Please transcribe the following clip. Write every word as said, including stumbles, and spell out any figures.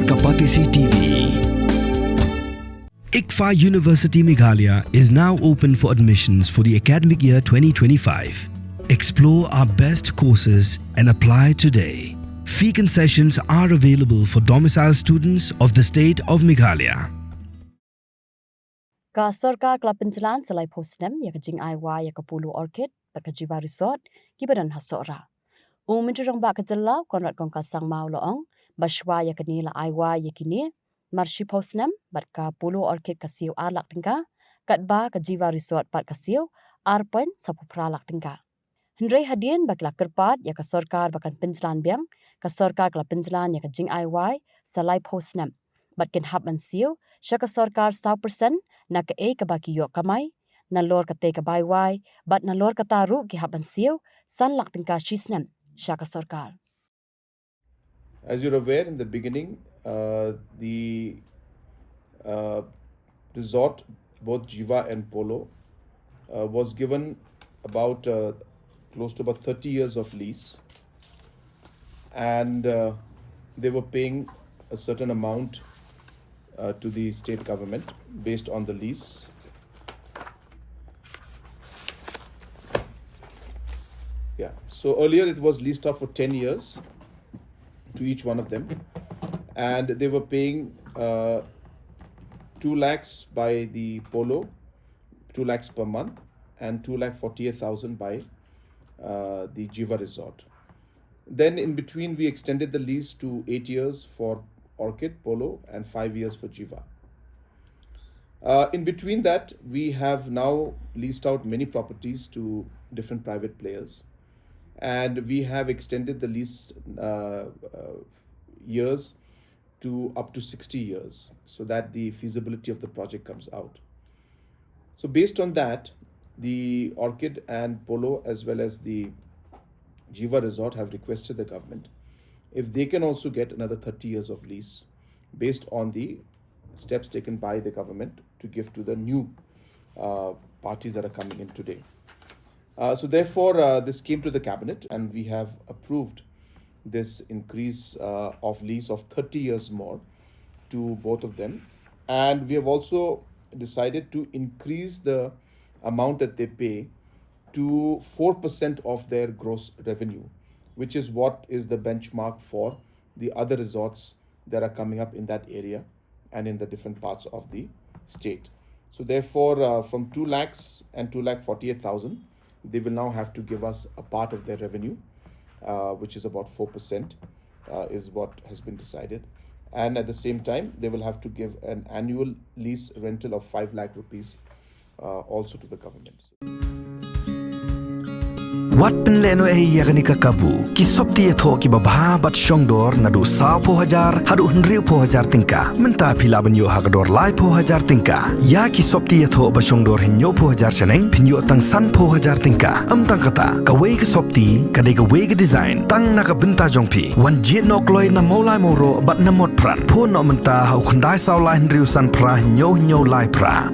Kapatisi T V. ICFAI University Meghalaya is now open for admissions for the academic year twenty twenty-five. Explore our best courses and apply today. Fee concessions are available for domicile students of the state of Meghalaya. Ka sorkar ka la pynjlan sa laiphew snem ïa ka jingai wai ïa ka Polo Orchid bad ka Jiva Resort kiba don ha Sohra. U Myntri Rangbah ka jylla Conrad Kongkal Sangma u la ong ba shwa ïa kane la ai wai ïa kine mar shiphew snem bad ka Polo Orchid ka siew ar lak tyngka, katba ka Jiva Resort pat ka siew ar point saphew phra lak tyngka. Hynrei hadien ba ki la kyrpad ïa ka sorkar ba kan pynjlan biang, ka sorkar ka la pynjlan ïa ka jingai wai sa laiphew snem bad kin hap ban siew sha ka sorkar saw percent na kaei kaba ki ïoh kamai, nalor katei ka bai wai bad nalor kata ruh ki hap ban siew san lak tyngka shi snem sha ka sorkar. As you're aware, in the beginning, uh, the uh, resort, both Jiva and Polo, uh, was given about uh, close to about thirty years of lease, and uh, they were paying a certain amount uh, to the state government based on the lease. Yeah, so earlier it was leased out for ten years to each one of them, and they were paying uh, two lakhs by the Polo, two lakhs per month, and two lakh forty-eight thousand by uh, the Jiva Resort. Then in between, we extended the lease to eight years for Orchid, Polo, and five years for Jiva. Uh, in between that, we have now leased out many properties to different private players, and we have extended the lease uh, uh, years to up to sixty years so that the feasibility of the project comes out. So, based on that, the Orchid and Polo, as well as the Jiva Resort, have requested the government if they can also get another thirty years of lease based on the steps taken by the government to give to the new uh, parties that are coming in today. Uh, so, therefore, uh, this came to the cabinet, and we have approved this increase uh, of lease of thirty years more to both of them. And we have also decided to increase the amount that they pay to four percent of their gross revenue, which is what is the benchmark for the other resorts that are coming up in that area and in the different parts of the state. So, therefore, uh, from two lakhs and two lakh forty-eight thousand, they will now have to give us a part of their revenue, uh, which is about four percent, uh, is what has been decided. And at the same time, they will have to give an annual lease rental of five lakh rupees uh, also to the government. Wat pynlehnohei ïa kane ka kabu. Ki sopti ïathoh kiba bha bad shongdor naduh sawphew hajar haduh hynriewphew hajar tyngka. Mynta phi lah ban ïoh ha ka dor laiphew hajar tyngka. Ïa ki sopti ïathoh ba shongdor hynñiewphew hajar shaneng phin ïoh tang sanphew hajar tyngka. Ym tang kata, kawei ka sopti ka dei kawei ka design tang na ka bynta jong phi. Wan jied noh kloi na Mawlai Mawroh bad na Motphran. Phone noh mynta ha u khyndai saw lai hynriew san phra hynñiew hynñiew lai phra.